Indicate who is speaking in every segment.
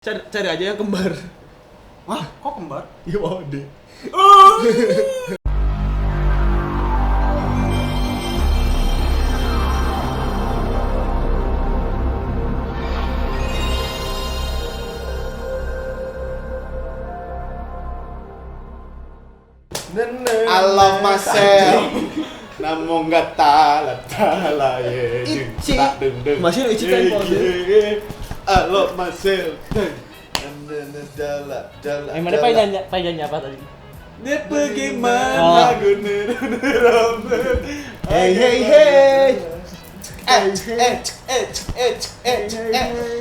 Speaker 1: Cari aja yang kembar.
Speaker 2: Wah, kok kembar?
Speaker 1: Iya, mau deh.
Speaker 2: I love myself. Namun gak tala tala ye.
Speaker 1: Ichi.
Speaker 2: Tak deng deng.
Speaker 1: Masih ada Ichi kan, Paul?
Speaker 2: I love myself.
Speaker 3: Yang mana Pak nyanyi apa tadi?
Speaker 2: Dia pergi mana
Speaker 1: Hey hey hey.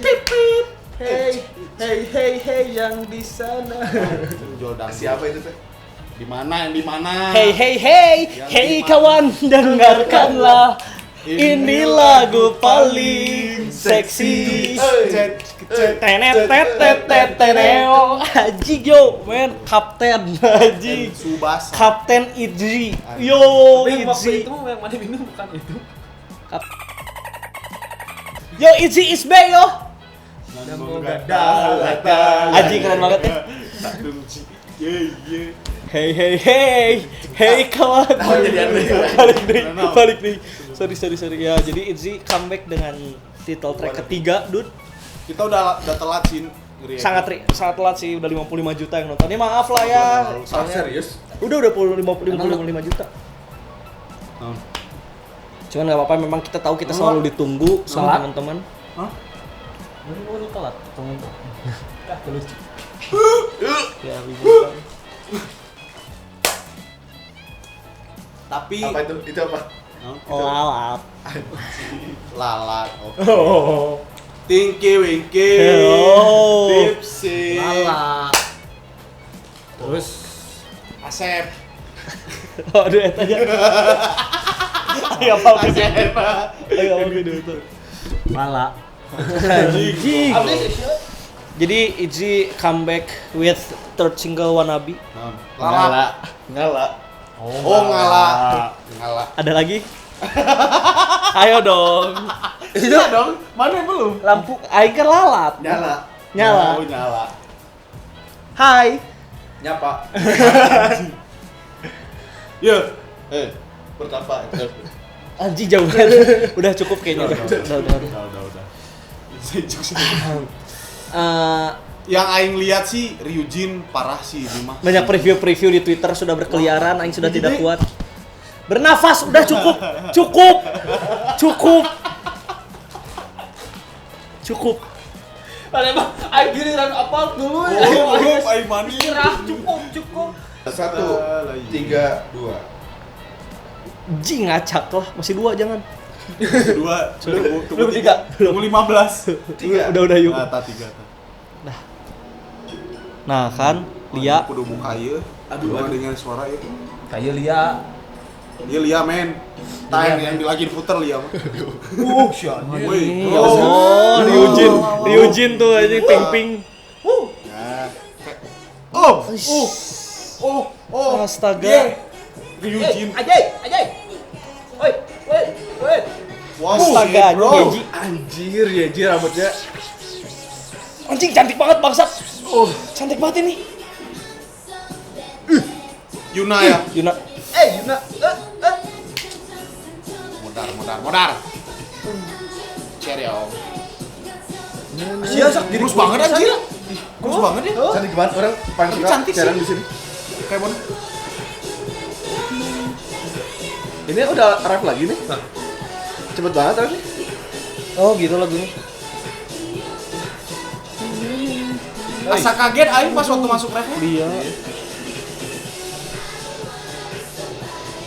Speaker 2: Pip pip.
Speaker 1: Hey hey hey hey yang di sana.
Speaker 2: Siapa itu teh? Di mana yang di mana?
Speaker 3: Hey hey hey,
Speaker 2: Yang
Speaker 3: hey
Speaker 2: di mana?
Speaker 3: kawan, dengarkanlah. Ini lagu paling seksi. Tenet tet tet tet teneo. Haji yo, men, Kapten Haji.
Speaker 2: Subasa.
Speaker 3: Kapten Itzy. Yo,
Speaker 1: Tapi waktu
Speaker 3: Itzy.
Speaker 1: itu yang mana minum bukan itu.
Speaker 3: Yo, Itzy is back yo. Haji keren banget ya.
Speaker 2: Ye ye.
Speaker 3: Hey hey hey, hey kawan. Balik nih. Sorry. Ya, jadi Itzy comeback dengan title track ketiga, dude.
Speaker 2: Kita udah telat sih.
Speaker 3: Sangat telat sih, udah 55 juta yang nonton. Ya maaf lah ya. Soalnya
Speaker 2: serius?
Speaker 3: Udah 55 juta. Cuman nggak apa-apa, memang kita tahu kita selalu ditunggu sama teman-teman.
Speaker 2: Hah?
Speaker 3: Baru telat, teman. Lucu. Ya,
Speaker 2: Tapi
Speaker 4: Apa itu? Itu apa?
Speaker 3: Lalat.
Speaker 2: Lalat. Oke.
Speaker 3: Oh.
Speaker 2: Tinky Winky.
Speaker 3: Hello.
Speaker 2: Tipsy.
Speaker 1: Lala. Terus
Speaker 2: Asep.
Speaker 3: Aduh, eta aja. Ayo apa
Speaker 2: Asep.
Speaker 3: Ayo apa gitu.
Speaker 1: Lala.
Speaker 3: Anjing. Jadi Itzy comeback with third single Wannabe.
Speaker 2: Lala.
Speaker 4: Ngala.
Speaker 2: Oh, ngala. Ngala.
Speaker 3: Ada lagi? Ayo dong.
Speaker 2: Itu dong. Mana yang belum?
Speaker 3: Lampu aing kan lalat.
Speaker 4: Nyala.
Speaker 3: Nyala.
Speaker 2: Oh, nyala.
Speaker 3: Hai.
Speaker 4: Nyapa.
Speaker 2: Ya.
Speaker 4: Pertapa.
Speaker 3: Anjing jauh banget. Udah cukup kayaknya. Udah.
Speaker 2: Udah. Yang aing lihat sih Ryujin parah sih ini mah.
Speaker 3: Banyak preview-preview di Twitter sudah berkeliaran, aing sudah tidak kuat. Bernafas udah cukup. Cukup. Cukup. Cukup.
Speaker 1: Padahal aing giliran apa dulu ya.
Speaker 2: Oh, belum aing mani.
Speaker 1: Cukup.
Speaker 4: 1, 3, 2.
Speaker 3: Ji ngacak lah, masih 2 jangan.
Speaker 2: 2, tunggu
Speaker 3: Belum
Speaker 2: 3. Tunggu 15.
Speaker 4: 3.
Speaker 3: Udah yuk.
Speaker 2: Nah, ta 3 ta.
Speaker 3: Nah kan, Lia.
Speaker 2: Kudu buka ieu. Aduh, dengan suara ieu.
Speaker 1: Kayak Lia.
Speaker 2: Iya Lia men. Time yang lagi diputer Lia mah.
Speaker 1: Siapa?
Speaker 2: Woi.
Speaker 3: Ya Allah, Ryujin tuh anjing ping-ping.
Speaker 4: Nah,
Speaker 2: Oh, oh.
Speaker 3: Astaga.
Speaker 2: Ryujin.
Speaker 1: Ajay, Ajay. Oi, woi, woi.
Speaker 2: Wow,
Speaker 3: Astaga,
Speaker 2: shit, bro.
Speaker 3: Yeji.
Speaker 4: anjir Yeji rambutnya.
Speaker 3: Anjing cantik banget bangsat. Oh, cantik banget ini.
Speaker 2: Yuna ya.
Speaker 3: Yuna.
Speaker 1: Yuna.
Speaker 2: Modar. Cheerio.
Speaker 1: Sia sok
Speaker 2: Kurus banget anjir. Kurus banget ya.
Speaker 4: Cantik banget orang paling
Speaker 2: Tapi
Speaker 4: suka
Speaker 2: cantik sih.
Speaker 4: jarang di sini.
Speaker 2: Kayak mana?
Speaker 4: Ini udah rap lagi nih. Cepet banget rapnya.
Speaker 3: Oh, gitu lagunya.
Speaker 2: Asa kaget aing pas waktu masuk refnya.
Speaker 3: Iya.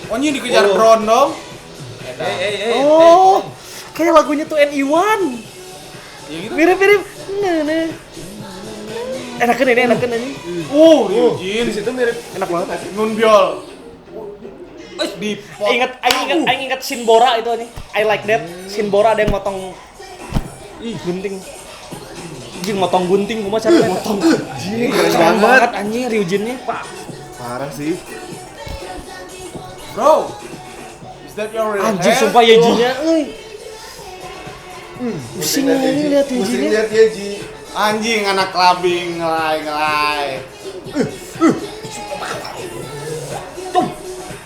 Speaker 2: Oh, ini dikejar drone dong.
Speaker 3: Oh, kayak lagunya tuh NE1.
Speaker 2: Ya gitu.
Speaker 3: Mirip-mirip. Nah, nah. Enakan ini, enakan ini.
Speaker 2: Ryujin.
Speaker 4: Di situ mirip
Speaker 3: Enak banget.
Speaker 2: Nunbiol. Di pot.
Speaker 3: Ingat, aing ingat Shinbora itu nih. I like that. Shinbora ada yang motong gunting. Anjing motong gunting kumaha caranya? Motong.
Speaker 4: Anjing, keren
Speaker 3: Keren
Speaker 4: banget.
Speaker 3: banget anjing Ryujinnya. Pak.
Speaker 4: Parah sih.
Speaker 2: Bro. Is that your real
Speaker 3: Anjing
Speaker 2: hair?
Speaker 3: sumpah Yejinya euy. Pusing
Speaker 4: Pusing
Speaker 3: ini lihat
Speaker 4: Pusing
Speaker 3: Yejinya.
Speaker 4: lihat Yeji.
Speaker 2: Anjing anak clubbing ngelai-ngelai.
Speaker 3: Tum.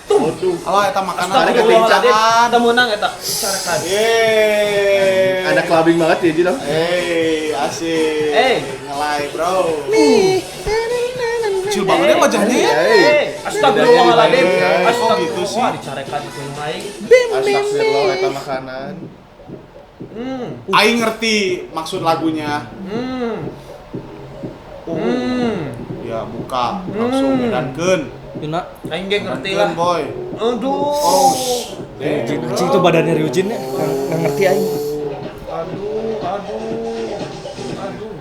Speaker 4: Waduh.
Speaker 2: Alah eta makanan
Speaker 1: Astagfirullahaladzim. Teu meunang eta. Carekan.
Speaker 2: Yeay.
Speaker 4: Anak clubbing banget ya, Ji dong.
Speaker 2: Hey, asik.
Speaker 1: Eh.
Speaker 2: Ngelai, bro. Kecil banget ya wajahnya ya.
Speaker 4: Hey.
Speaker 1: Astagfirullahaladzim.
Speaker 2: Eh, kok gitu sih?
Speaker 1: Wah, dicarekan itu yang lain.
Speaker 4: Astagfirullah eta makanan.
Speaker 2: Aing ngerti maksud lagunya. Ya, buka langsung edankeun.
Speaker 3: Yuna.
Speaker 1: Aing ge ngerti lah.
Speaker 2: Edankeun, boy.
Speaker 1: Aduh.
Speaker 2: Oh.
Speaker 3: Ryujin, anjing itu badannya Ryujin ya. Nggak ngerti aing.
Speaker 1: Aduh, aduh. Aduh.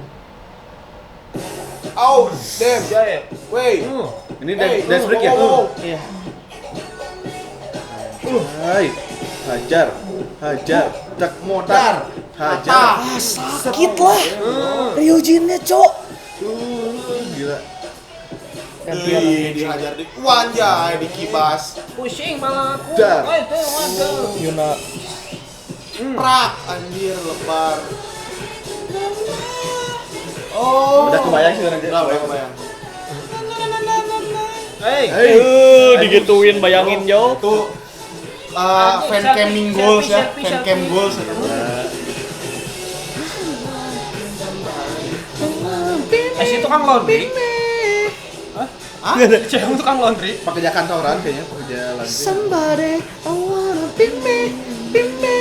Speaker 2: Oh, damn.
Speaker 1: Ya ya.
Speaker 2: Wey.
Speaker 4: Ini dance break ya?
Speaker 3: Iya.
Speaker 4: Hai. Hajar. Hajar. Tak
Speaker 2: Modar.
Speaker 4: Hajar.
Speaker 3: Ah, sakit lah. Ryujinnya, Cok.
Speaker 4: Gila.
Speaker 3: Gantian.
Speaker 2: Ih, dihajar di wanjay, dikibas.
Speaker 1: Pusing malah aku.
Speaker 4: Dar.
Speaker 1: Eh, tuh, waduh.
Speaker 3: Yuna.
Speaker 2: Prak, anjir, lebar. Oh.
Speaker 4: Udah kebayang sih orang
Speaker 2: Udah, udah kebayang.
Speaker 1: Hey.
Speaker 4: Hey.
Speaker 3: Digituin bayangin jauh.
Speaker 2: Itu
Speaker 1: Anjing,
Speaker 2: fan camming
Speaker 1: selfie,
Speaker 2: goals ya,
Speaker 1: selfie,
Speaker 2: fan
Speaker 1: selfie.
Speaker 2: cam goals.
Speaker 1: Eh, si tukang laundry.
Speaker 2: Hah?
Speaker 1: Cewek tukang laundry.
Speaker 4: Pekerja kantoran kayaknya, pekerja laundry.
Speaker 3: Somebody I wanna be me, be me.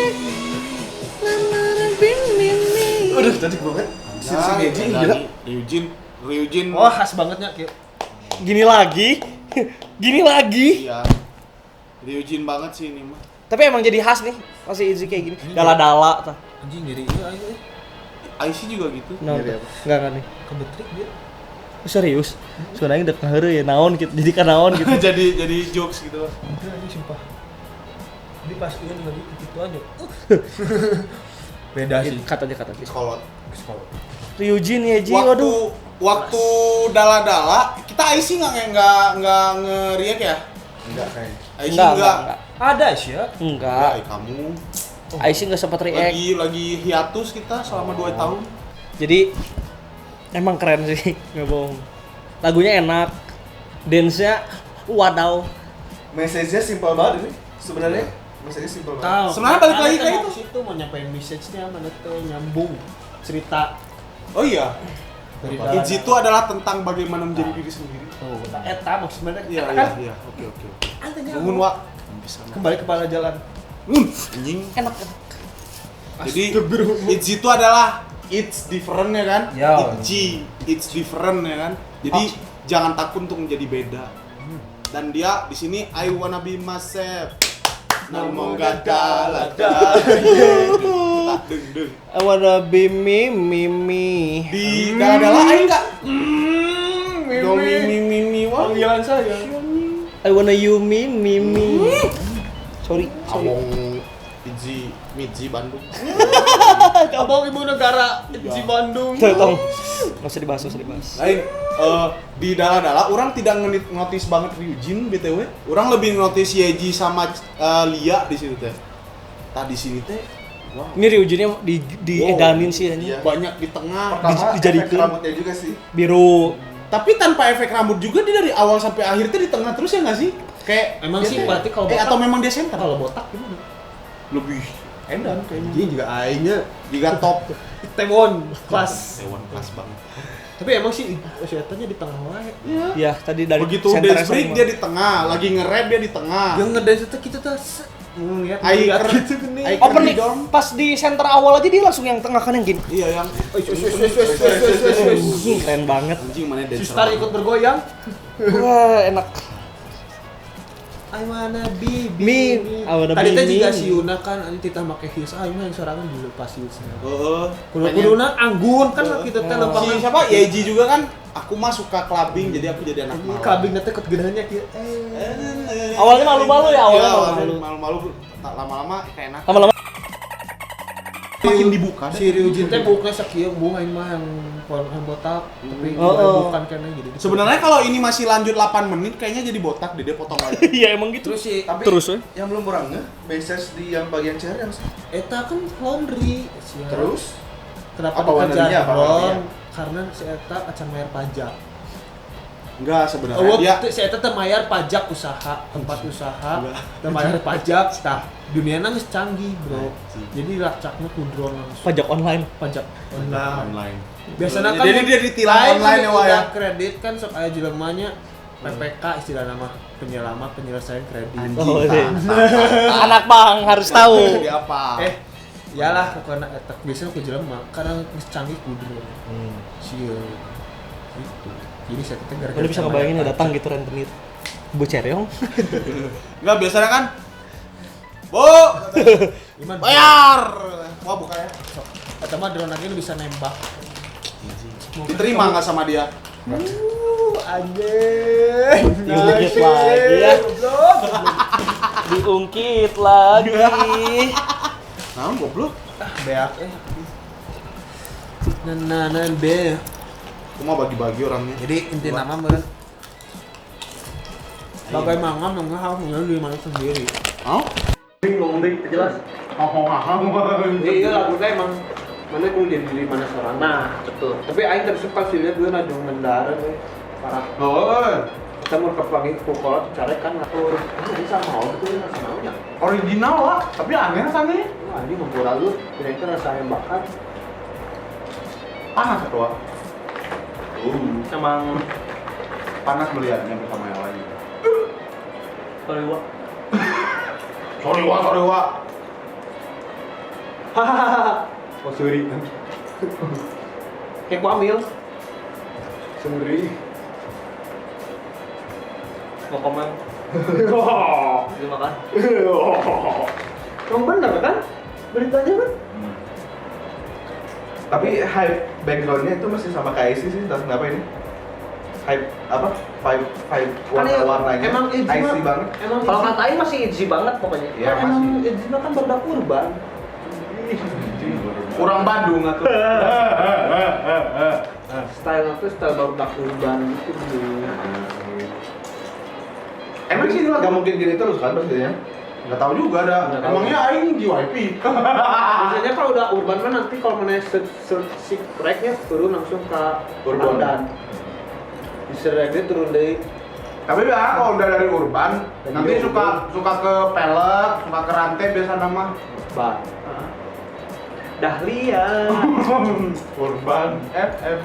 Speaker 3: Na, na, na, be me, me.
Speaker 4: Aduh, cantik banget. Si si Yeji gila.
Speaker 2: Ryujin, Ryujin.
Speaker 1: Wah, khas bangetnya, Ki.
Speaker 3: Gini lagi. Gini lagi.
Speaker 2: Iya. Ryujin banget sih ini mah.
Speaker 3: Tapi emang jadi khas nih, masih Izzy kayak gini. Dala-dala tah.
Speaker 1: Anjing jadi iya ayo eh.
Speaker 2: IC juga gitu.
Speaker 3: Nah,
Speaker 4: Nyeri apa?
Speaker 3: enggak nih.
Speaker 1: Kebetrik dia.
Speaker 3: Serius. Sebenarnya udah keheureuh ya naon gitu. Jadi kan naon gitu.
Speaker 2: Jadi jokes gitu.
Speaker 1: Enggak anjing sumpah. Jadi pas iya lagi gitu aja. Beda sih.
Speaker 3: Cut aja, cut aja.
Speaker 2: Kolot.
Speaker 1: Sekolah.
Speaker 3: Ryujin Yeji,
Speaker 2: Waktu
Speaker 3: waduh.
Speaker 2: waktu dala-dala kita IC nggak ngeriak ya?
Speaker 4: Enggak kayaknya.
Speaker 2: IC
Speaker 3: Enggak,
Speaker 2: nggak.
Speaker 3: enggak,
Speaker 1: Ada sih ya.
Speaker 3: enggak.
Speaker 2: Enggak, kamu
Speaker 3: Aisyah enggak sempat react.
Speaker 2: lagi hiatus kita selama 2 tahun.
Speaker 3: Jadi emang keren sih, nggak bohong. Lagunya enak, dance-nya wadaw.
Speaker 4: Message-nya simpel banget ini. Sebenarnya message-nya simpel banget.
Speaker 1: Tahu.
Speaker 2: Sebenarnya balik lagi ke itu.
Speaker 1: Situ mau nyampein message-nya mana tuh nyambung cerita
Speaker 2: Oh iya.
Speaker 1: dari
Speaker 2: Itzy itu adalah tentang bagaimana menjadi diri sendiri.
Speaker 1: Oh, eta maksudnya
Speaker 2: Iya,
Speaker 1: eta
Speaker 2: iya,
Speaker 1: kan
Speaker 2: iya. Oke, oke.
Speaker 1: antenya
Speaker 2: Nuhun, Wak. Bisa.
Speaker 1: kembali kepada jalan.
Speaker 2: Nuhun, anjing.
Speaker 3: Enak, enak.
Speaker 2: Jadi Itzy itu adalah it's different ya kan?
Speaker 1: Ya.
Speaker 2: Itzy, it's different ya kan? Jadi jangan takut untuk menjadi beda. Dan dia di sini I wanna be myself. Ngomong gak dala Tak deng deng.
Speaker 3: I wanna be me, me, me.
Speaker 2: Di dala-dala aing enggak. Do mi mi mi mi wah.
Speaker 1: Panggilan saya.
Speaker 3: I wanna you, me, me, me. Sorry, sorry.
Speaker 2: Awong Itzy, Mitzi Bandung.
Speaker 1: Abang ibu negara di Bandung.
Speaker 3: Tuh, tong. Nggak usah dibahas, nggak usah dibahas.
Speaker 2: Lain di dala-dala orang tidak notice banget Ryujin BTW. Orang lebih notice Yeji sama Lia di situ teh. Tadi sini teh wow.
Speaker 3: Ini Ryujinnya di diedanin sih anjing.
Speaker 4: Iya.
Speaker 2: Banyak di tengah.
Speaker 4: Pertama,
Speaker 3: Dijadikan.
Speaker 4: efek rambutnya juga sih.
Speaker 3: Biru.
Speaker 2: Tapi tanpa efek rambut juga dia dari awal sampai akhir tuh di tengah terus ya nggak sih? Kayak
Speaker 1: Emang
Speaker 2: dia
Speaker 1: sih
Speaker 2: teh-
Speaker 1: berarti kalau botak-
Speaker 2: atau memang dia center?
Speaker 1: Kalau botak gimana?
Speaker 2: Lebih edan kayaknya.
Speaker 4: Anjing juga aingnya.
Speaker 2: Juga top.
Speaker 1: Tewon kelas.
Speaker 2: Taiwan kelas banget.
Speaker 1: Tapi emang sih si etanya di tengah wae.
Speaker 3: Ya, tadi dari
Speaker 2: Begitu
Speaker 3: center
Speaker 2: dance break
Speaker 3: semua.
Speaker 2: dia di tengah, lagi nge-rap dia di tengah.
Speaker 1: Yang ngedance itu kita tuh ngeliat
Speaker 2: Ai
Speaker 1: ngeliat
Speaker 2: ker-
Speaker 1: gitu gini.
Speaker 2: ai
Speaker 3: Opening
Speaker 2: Dorm.
Speaker 3: pas di center awal aja dia langsung yang tengah kan yang gini.
Speaker 2: Iya yang
Speaker 3: Anjing, keren banget.
Speaker 2: anjing mana dancer.
Speaker 1: Sistar ikut bergoyang.
Speaker 3: Wah, enak.
Speaker 1: I wanna be
Speaker 3: Me, I wanna
Speaker 1: Tadi
Speaker 3: be
Speaker 1: teh juga
Speaker 3: me.
Speaker 1: si Yuna kan anjing titah make heels, ah Yuna yang sorangan dilepas heelsnya.
Speaker 2: Heeh.
Speaker 1: Kudu-kuduna anggun kan kita teh
Speaker 2: Si
Speaker 1: lempangan.
Speaker 2: siapa? Yeji juga kan aku mah suka clubbing jadi aku jadi anak malam.
Speaker 1: Clubbing teh kegedeannya kieu. Eh.
Speaker 3: Awalnya malu-malu ya, awalnya
Speaker 2: Iya,
Speaker 3: malu-malu.
Speaker 2: Malu-malu tak lama-lama kayak enak.
Speaker 3: Lama-lama
Speaker 2: Makin dibuka.
Speaker 1: Si Ryujin teh buukna sakieu buuk aing mah yang yang botak, tapi
Speaker 3: Oh, oh.
Speaker 1: bukan kena jadi.
Speaker 2: Sebenarnya kalau ini masih lanjut 8 menit kayaknya jadi botak deh dia potong lagi.
Speaker 3: Iya, emang gitu.
Speaker 1: Terus si
Speaker 4: Tapi
Speaker 3: Terus, eh.
Speaker 4: yang belum orang ngeh, message di yang bagian CR yang
Speaker 1: eta kan laundry. Sia.
Speaker 4: terus
Speaker 1: Kenapa
Speaker 2: Apa
Speaker 1: dikejar
Speaker 2: drone?
Speaker 1: Karena si eta acan bayar pajak.
Speaker 2: Enggak sebenarnya.
Speaker 1: Oh,
Speaker 2: dia
Speaker 1: si eta teh mayar pajak usaha, tempat usaha, teu mayar pajak. Tah, duniana geus canggih, Bro. Jadi lacakna ku drone langsung.
Speaker 3: Pajak online.
Speaker 1: Pajak online.
Speaker 2: online.
Speaker 1: Biasanya kan
Speaker 2: jadi dia ditilang online ya, Wak ya.
Speaker 1: Kredit kan sok aya jelemanya PPK istilah nama penyelamat penyelesaian kredit.
Speaker 3: Oh, iya. Anak bang harus tahu.
Speaker 2: Jadi apa?
Speaker 1: Iyalah pokoknya eta biasanya ku jelema karena geus canggih ku drone. Sieun. Gitu. Jadi saya teh gara-gara
Speaker 3: Lu bisa ngebayangin ya datang gitu rentenir. Bu Ceryong.
Speaker 2: Enggak biasanya kan. Bu,
Speaker 1: Iman,
Speaker 2: bayar. Wah, buka ya.
Speaker 1: Eta mah drone lagi bisa nembak.
Speaker 2: Diterima enggak sama dia?
Speaker 1: Anjing.
Speaker 3: Diungkit lagi ya. Diungkit lagi.
Speaker 2: Nah, goblok.
Speaker 1: Ah, beak eh. Nah, nah, be.
Speaker 2: Aku mau bagi-bagi orangnya.
Speaker 1: Jadi inti nama meureun bagaimana mengah harus mengenal diri mana sendiri.
Speaker 2: Hah?
Speaker 3: Ngomong deh, jelas.
Speaker 4: Iya lagu teh emang mana kudu jadi diri mana seorang.
Speaker 3: Nah, betul.
Speaker 4: Tapi aing tersuka sih lihat gue najong mendara gue. Parah.
Speaker 2: Oh,
Speaker 4: Kita mau kepanggil kukolot carekan ngatur. Ini sama mau betul rasa maunya.
Speaker 2: original lah, tapi aneh rasanya.
Speaker 4: Wah, ini ngumpul lu, kira itu rasa ayam bakar.
Speaker 2: Panas atau apa?
Speaker 3: Emang
Speaker 2: Panas melihatnya bersama yang lain.
Speaker 3: sorry Wak.
Speaker 2: Sorry Wak, sorry Wak.
Speaker 4: Hahaha. Oh, sorry. Kayak ku ambil. Sorry.
Speaker 3: Mau komen? Dimakan.
Speaker 4: Emang bener kan? Beritanya kan?
Speaker 5: Tapi hype backgroundnya itu masih sama kayak IC sih, entah kenapa ini. Hype apa? Vibe vibe warna-warnanya.
Speaker 4: Emang IC
Speaker 5: IC banget.
Speaker 4: Emang
Speaker 3: Kalau katain masih edgy banget pokoknya.
Speaker 5: Iya
Speaker 4: emang
Speaker 5: masih.
Speaker 4: IC kan barudak urban.
Speaker 2: Kurang Bandung atuh.
Speaker 4: Style itu style barudak urban gitu.
Speaker 5: Emang sih nggak mungkin gini terus kan pastinya.
Speaker 2: Nggak tahu juga ada.
Speaker 4: Nggak tahu.
Speaker 2: Emangnya aing JYP.
Speaker 4: Biasanya kalau udah urban mah nanti kalau mana search si tracknya turun langsung ke
Speaker 5: Urban.
Speaker 4: London. Di search turun dari
Speaker 2: Tapi ya kalau udah dari urban,
Speaker 4: Dari
Speaker 2: nanti
Speaker 4: urban.
Speaker 2: suka ke pelek, suka ke rantai biasa nama.
Speaker 4: Ban.
Speaker 3: Dahlia.
Speaker 2: Urban FM.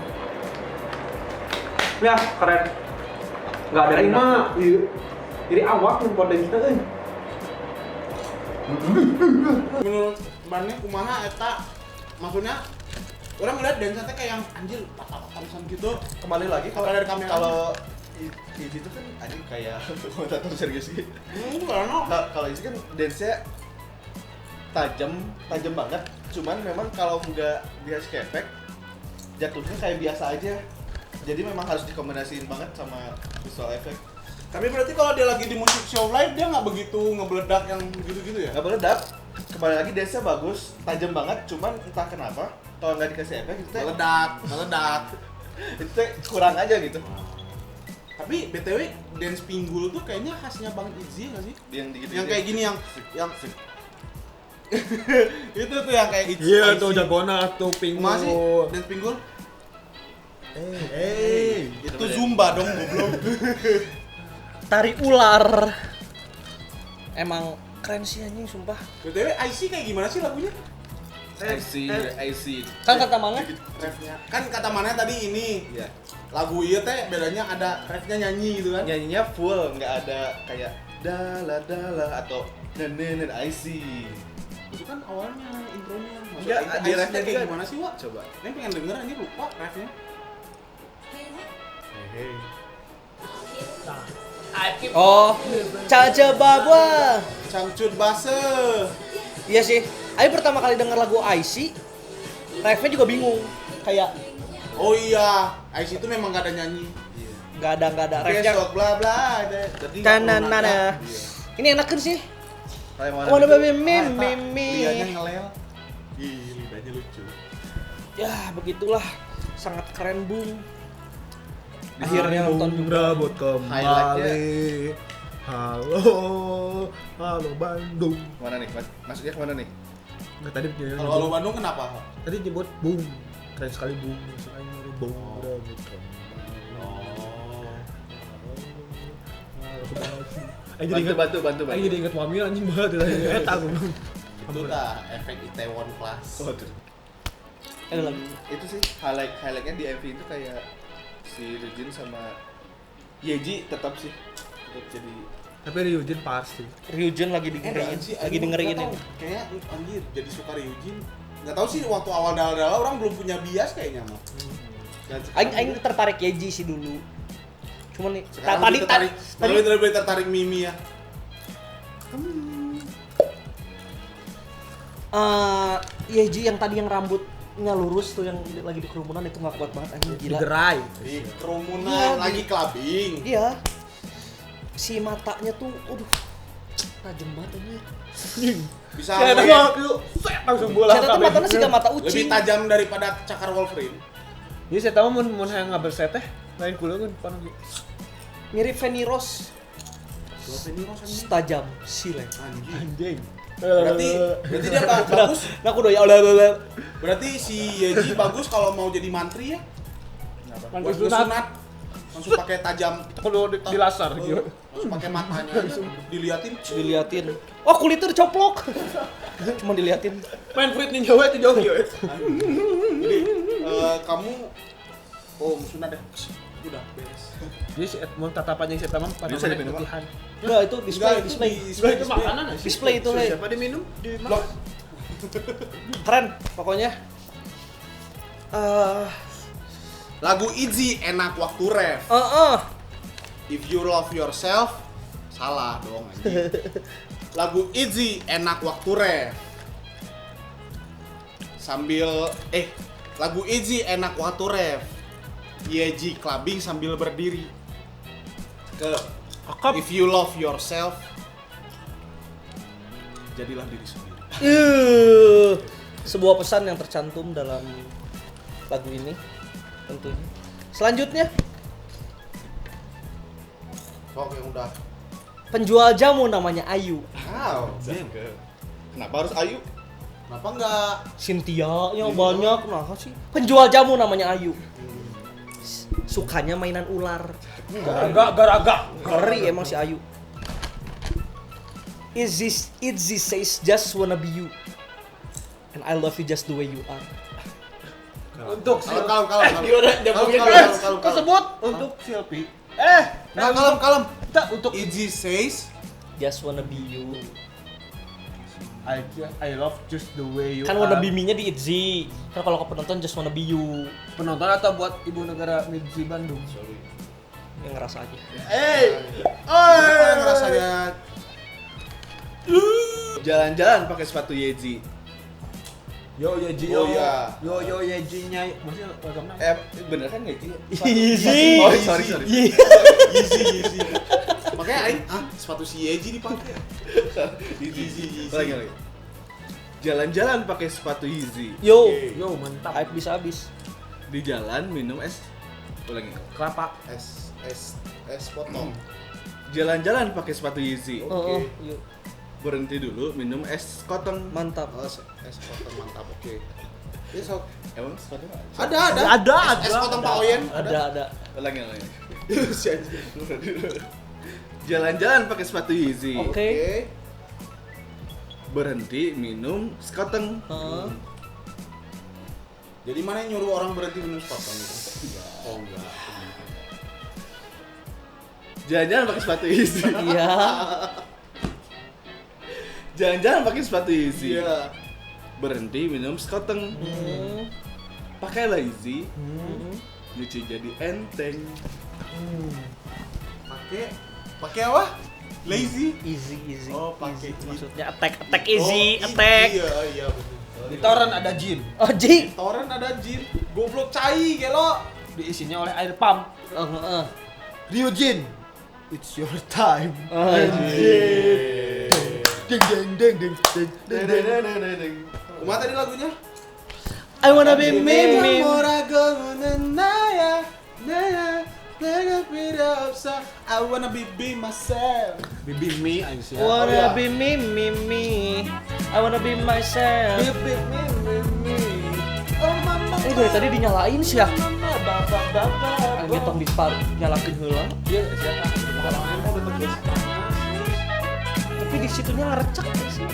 Speaker 3: Ya, keren. Nggak ada
Speaker 4: Aing
Speaker 3: enak.
Speaker 4: mah ieu. Jadi awak nu podensna euy.
Speaker 2: Menurut Barney kumaha eta maksudnya orang ngeliat dance teh kayak yang anjir patah-patah gitu.
Speaker 5: Kembali lagi kalau
Speaker 2: Dari kamera.
Speaker 5: kalau IC itu kan anjing kayak komentator serius gitu. Kalau IC kan dance-nya tajam, tajam banget. Cuman memang kalau nggak dikasih efek jatuhnya kayak biasa aja. Jadi memang harus dikombinasiin banget sama visual effect.
Speaker 2: Tapi berarti kalau dia lagi di musik show live dia nggak begitu ngebeledak yang gitu-gitu ya?
Speaker 5: Nggak meledak. Kembali lagi dance-nya bagus, tajam banget. Cuman entah kenapa kalau nggak dikasih efek itu teh
Speaker 2: Meledak, meledak.
Speaker 5: itu teh kurang aja gitu.
Speaker 2: Tapi BTW dance pinggul tuh kayaknya khasnya Bang Izzy nggak sih?
Speaker 5: Yang gitu.
Speaker 2: Yang kayak gini yang itu tuh yang kayak Izzy.
Speaker 1: Iya tuh jagona tuh pinggul.
Speaker 2: Kumaha sih dance pinggul?
Speaker 5: Itu
Speaker 2: Itu Zumba dong goblok.
Speaker 3: Tari ular. Emang keren sih anjing sumpah.
Speaker 2: BTW IC kayak gimana sih lagunya?
Speaker 5: IC, IC.
Speaker 3: Kan kata mana?
Speaker 2: Refnya. Kan kata mana tadi ini
Speaker 5: Iya.
Speaker 2: lagu iya teh bedanya ada refnya nyanyi gitu kan?
Speaker 5: Nyanyinya full, nggak ada kayak dala dala atau nenen IC.
Speaker 2: Itu kan awalnya intronya. Maksudnya
Speaker 5: Enggak, di
Speaker 2: IC
Speaker 5: refnya
Speaker 2: kayak
Speaker 5: juga.
Speaker 2: gimana sih, Wak?
Speaker 5: Coba.
Speaker 2: Ini pengen denger anjir lupa refnya.
Speaker 3: Oh, Caca Babwa.
Speaker 2: Cangcut base.
Speaker 3: Iya sih. Ayo pertama kali denger lagu IC, refnya juga bingung. Kayak
Speaker 2: Oh iya, IC itu memang gak ada nyanyi.
Speaker 3: nggak ada refnya.
Speaker 5: Besok bla bla. Jadi nggak perlu
Speaker 3: Tananana.
Speaker 5: nada.
Speaker 3: Ini enakan sih.
Speaker 5: Kayak mana
Speaker 3: Wanna
Speaker 5: gitu.
Speaker 3: be me
Speaker 2: Ah,
Speaker 3: me
Speaker 2: eta,
Speaker 3: me.
Speaker 2: Lidahnya ngelel. Ih, lidahnya lucu.
Speaker 3: Ya, begitulah. Sangat keren, Bung. Akhirnya nonton juga.
Speaker 1: Rambut kembali.
Speaker 5: Highlightnya.
Speaker 1: Halo, halo Bandung.
Speaker 5: Mana nih? Maksudnya kemana nih?
Speaker 1: Nggak tadi
Speaker 2: Kalau Halo Bandung kenapa?
Speaker 1: Tadi nyebut boom. Keren sekali boom. Langsung aing nyuruh boom udah gitu. Aing jadi inget
Speaker 5: Bantu.
Speaker 1: Aing jadi inget wamil anjing banget eta aku.
Speaker 2: Itu dah efek Itaewon Class.
Speaker 5: Waduh.
Speaker 3: Ada lagi.
Speaker 5: Itu sih highlightnya di MV itu kayak si Ryujin sama Yeji tetap sih tetap jadi
Speaker 1: Tapi Ryujin pasti.
Speaker 3: Ryujin lagi dengerin, lagi dengerin ini.
Speaker 2: Kayak anjir jadi suka Ryujin. Enggak tahu sih waktu awal dala-dala orang belum punya bias kayaknya mah. Dan sekarang
Speaker 3: Aing tertarik Yeji sih dulu. Cuman nih
Speaker 2: sekarang
Speaker 3: tadi
Speaker 2: tadi lebih tertarik Mimi ya.
Speaker 3: Yeji yang tadi yang rambutnya lurus tuh yang lagi di kerumunan itu nggak kuat banget anjing gila.
Speaker 1: Digerai.
Speaker 2: Di kerumunan
Speaker 3: Iya,
Speaker 2: lagi clubbing.
Speaker 3: Iya. Si matanya tuh aduh tajam banget anjir.
Speaker 2: Bisa
Speaker 1: Saya
Speaker 2: lebih,
Speaker 1: tahu set langsung bola.
Speaker 3: Saya tuh matanya sih gak mata
Speaker 2: lebih
Speaker 3: ucing.
Speaker 2: tajam daripada cakar Wolverine.
Speaker 1: Jadi saya tahu mun hayang ngaberset teh lain kuleungeun pan ge.
Speaker 3: Mirip Feni Rose. Tajam sile.
Speaker 2: Anjing.
Speaker 1: Anjing.
Speaker 2: Berarti dia bagus.
Speaker 3: Nah aku udah ya udah.
Speaker 2: Berarti si Yeji bagus kalau mau jadi mantri ya.
Speaker 1: Mantri
Speaker 2: Buat
Speaker 1: sunat.
Speaker 2: ngesunat. Langsung pakai tajam.
Speaker 1: Kudu dilasar gitu.
Speaker 2: Langsung pakai matanya diliatin.
Speaker 3: Diliatin. Oh kulitnya dicoplok. Cuma diliatin.
Speaker 1: Main fruit ninja we teh jauh kieu.
Speaker 2: Jadi kamu oh sunat deh. Udah beres.
Speaker 1: Jadi si Edmond tatapannya si Eta mah
Speaker 5: Bisa diminum, Pak?
Speaker 1: putihan.
Speaker 3: Enggak itu display
Speaker 2: Enggak, itu
Speaker 3: display.
Speaker 2: display,
Speaker 1: Itu makanan sih.
Speaker 3: Display itu hey.
Speaker 4: Siapa diminum? Di mana?
Speaker 3: Keren pokoknya.
Speaker 2: Lagu Easy enak waktu ref. If you love yourself, salah dong anjing. Lagu Easy enak waktu ref. Sambil lagu Easy enak waktu ref. Yeji clubbing sambil berdiri. Ke
Speaker 1: Akap.
Speaker 2: If you love yourself, jadilah diri sendiri.
Speaker 3: Sebuah pesan yang tercantum dalam lagu ini tentunya. Selanjutnya,
Speaker 2: Sok yang udah.
Speaker 3: penjual jamu namanya Ayu.
Speaker 2: Wow.
Speaker 5: Kenapa harus Ayu?
Speaker 2: Kenapa enggak?
Speaker 3: Cynthia ya banyak nah sih. Penjual jamu namanya Ayu. Sukanya mainan ular.
Speaker 1: Garaga.
Speaker 3: Ngeri emang si Ayu. Itzy says just wanna be you. And I love you just the way you are.
Speaker 1: Untuk
Speaker 2: Kalem, kalem, kalem. Kalem, kalem.
Speaker 1: Kesebut untuk Silpi.
Speaker 2: Nah, kalem, kalem.
Speaker 1: Tak untuk
Speaker 2: Itzy says
Speaker 3: Just wanna be you.
Speaker 1: I love just the way you
Speaker 3: Kan
Speaker 1: are.
Speaker 3: wanna be me-nya di Itzy. Kan kalau ke penonton just wanna be you.
Speaker 1: Penonton atau buat ibu negara Midzi Bandung.
Speaker 3: Yang ngerasa aja.
Speaker 2: Kenapa yang rasanya
Speaker 5: Jalan-jalan pakai sepatu Yeji.
Speaker 1: Yo Yeji yo.
Speaker 2: Oh, iya.
Speaker 1: Yo yo Yeji-nya maksudnya lagu apa?
Speaker 5: Bener kan Yeji?
Speaker 3: Easy.
Speaker 5: Oh, sorry.
Speaker 2: Yeezy, Yeezy. Makanya aing sepatu si Yeji dipakai.
Speaker 5: Yeezy. Lagi. Jalan-jalan pakai sepatu Yeezy.
Speaker 3: Yo.
Speaker 1: Yo mantap.
Speaker 3: Hype bisa habis.
Speaker 5: Di jalan minum es. Ulangi.
Speaker 1: Kelapa.
Speaker 2: Es es es potong.
Speaker 5: Jalan-jalan pakai sepatu Yeezy.
Speaker 3: Oh, oh, yo.
Speaker 5: Berhenti dulu minum es kotong.
Speaker 3: Mantap.
Speaker 2: Oh, es potong mantap, oke. Ya sok.
Speaker 5: Emang sepatu nggak
Speaker 2: Ada, ada.
Speaker 1: Ada,
Speaker 2: Es potong Pak Oyen.
Speaker 3: Ada.
Speaker 5: Ulangi.
Speaker 2: Si anjing.
Speaker 5: Jalan-jalan pakai sepatu Yeezy.
Speaker 3: Oke.
Speaker 2: Oke.
Speaker 5: Berhenti minum sekoteng.
Speaker 3: Heeh.
Speaker 2: Jadi mana yang nyuruh orang berhenti minum sepotong gitu? Oh enggak.
Speaker 5: Jalan-jalan pakai sepatu Yeezy.
Speaker 3: Iya.
Speaker 5: Jalan-jalan pakai sepatu Yeezy.
Speaker 2: Iya.
Speaker 5: Berhenti minum sekoteng. Pakailah Yeezy. Lucu jadi enteng.
Speaker 2: Pakai apa? Lazy.
Speaker 3: Easy easy.
Speaker 2: Oh, pakai
Speaker 3: Easy. Maksudnya attack attack easy,
Speaker 2: Oh,
Speaker 3: attack.
Speaker 2: Iya, iya betul.
Speaker 1: Di toren ada jin.
Speaker 3: Oh, Ji.
Speaker 2: Toren ada jin. Goblok cai gelo.
Speaker 1: Diisinya oleh air pump.
Speaker 3: Oh, heeh.
Speaker 1: Ryujin. It's your time.
Speaker 3: Oh,
Speaker 1: Ding ding ding ding ding ding ding.
Speaker 2: Kumaha tadi lagunya?
Speaker 3: I wanna be me me.
Speaker 2: I wanna be myself.
Speaker 1: Bibi me anjing.
Speaker 3: Wanna be me me me. I wanna be myself.
Speaker 1: Bibi me me me.
Speaker 3: Ini dari tadi dinyalain sih ya. Aing tong dipar nyalakeun heula.
Speaker 1: Iya, siapa?
Speaker 3: Tapi di situnya ngerecek sih.